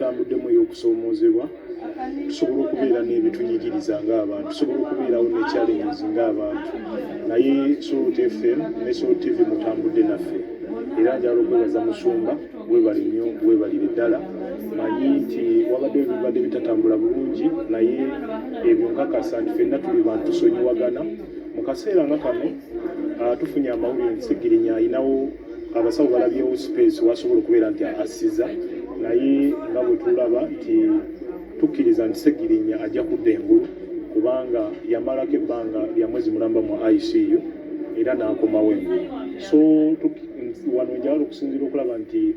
tutambuddemu ey'okusoomoozebwa, tusobola okubeera n'ebitunyigiriza ng'abantu, tusobola okubeerawo ne challenges ng'abantu, naye Salt FM ne Salt TV mutambudde naffe. Era njagala okwebaza Musumba, webale nnyo, webalire ddala. Manyi nti wabaddewo ebibadde bitatambula bulungi, naye ebyo nkakasa nti ffenna tuli bantu, tusonyiwagana. Mu kaseera nga kano tufunye amawulire nti Segirinya ayinawo, abasawo balabyewo space wasobola okubeera nti assiza, naye nga bwe tulaba nti tukkiriza nti Segirinya ajja kudda engulu, kubanga yamalako ebbanga lya mwezi mulamba mu ICU era n'akomawo engulu. So wano njagala okusinziira okulaba nti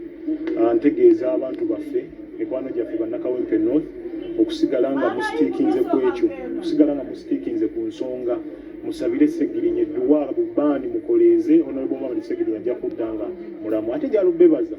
ntegeeza abantu baffe, mikwano gyaffe Bannakawempe North, okusigala nga musitiikinze ku ekyo, okusigala nga musitiikinze ku nsonga, musabire Segirinya edduwa, bubaani mukoleeze. Honorable Muhammad Segirinya ajja kudda nga mulamu. Ate njagala okubebaza,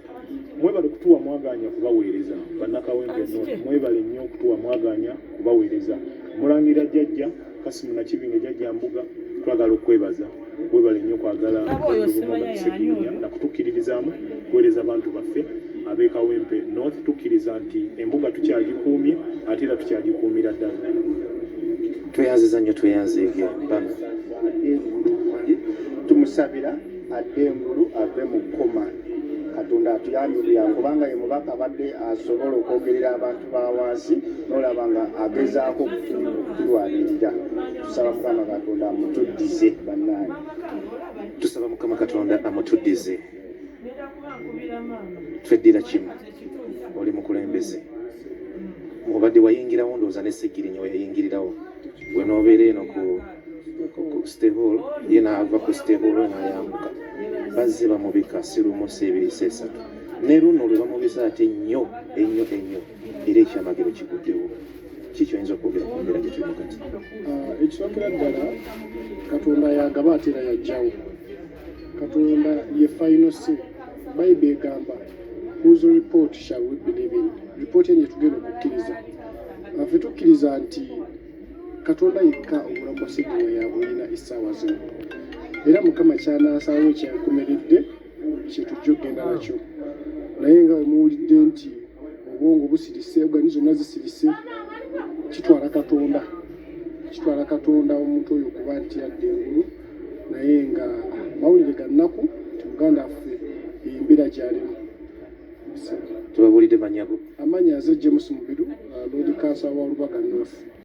mwebale kutuwa mwaganya kubaweereza. Bannakawempe North, mwebale nnyo okutuwa mwaganya kubaweereza. Mulangira Jjajja Kasimu Nakibinge, Jjajja Mbuga, twagala okwebaza, webale nnyo kwagala Muhammad Segirinya nakutukkiririzaamu kuweereza abantu baffe ab'e Kawempe North. Tukkiriza nti embuga tukyagikuumye, ate era tukyagikuumira ddala. Tweyanziza nnyo, tweyanzeege bano. Tumusabira adde engulu, ave mu coma. Katonda atuyambe buyangu, kubanga ye mubaka abadde asobola okwogerera abantu ba wansi, nolaba nga agezaako okutulwanirira. Tusaba Mukama Katonda amutuddize, bannange. Tusaba Mukama Katonda amutuddize. Tweddira kimu, oli mukulembeze, obadde wayingirawo, ndowooza ne Segirinya weyayingirirawo, gwe n'obeera eno ku City Hall, ye n'ava ku City Hall n'ayambuka. Bazze bamubika si lumu, si ebiri, si esatu, ne luno lwe bamubisa ate nnyo ennyo ennyo, era ekyamagero kiguddewo. Ki kyoyinza okwogera ku mbeera gye tulimu kati? Ekisookera ddala, Katonda yagaba ate era yajjawo. Katonda ye final say. Bayibuli egamba, "Whose report shall we believe in?" Ripooti eno yetugenda okukkiriza? Ffe tukkiriza nti Katonda yekka obulamu bwa Segirinya yabulina essaawa zino, era Mukama kyanaasalawo ekyankomeredde kyetujja okugenda nakyo. Naye nga bwe muwulidde nti obwongo busirise, organ zonna zisirise, kitwala Katonda, kitwala Katonda omuntu oyo okuba nti yadda engulu. Naye nga mawulire ga nnaku nti muganda waffe embeera gyalimu. Tubabuulidde manyago. Amannya nze James Mubiru, Lord Councillor wa Lubaga North.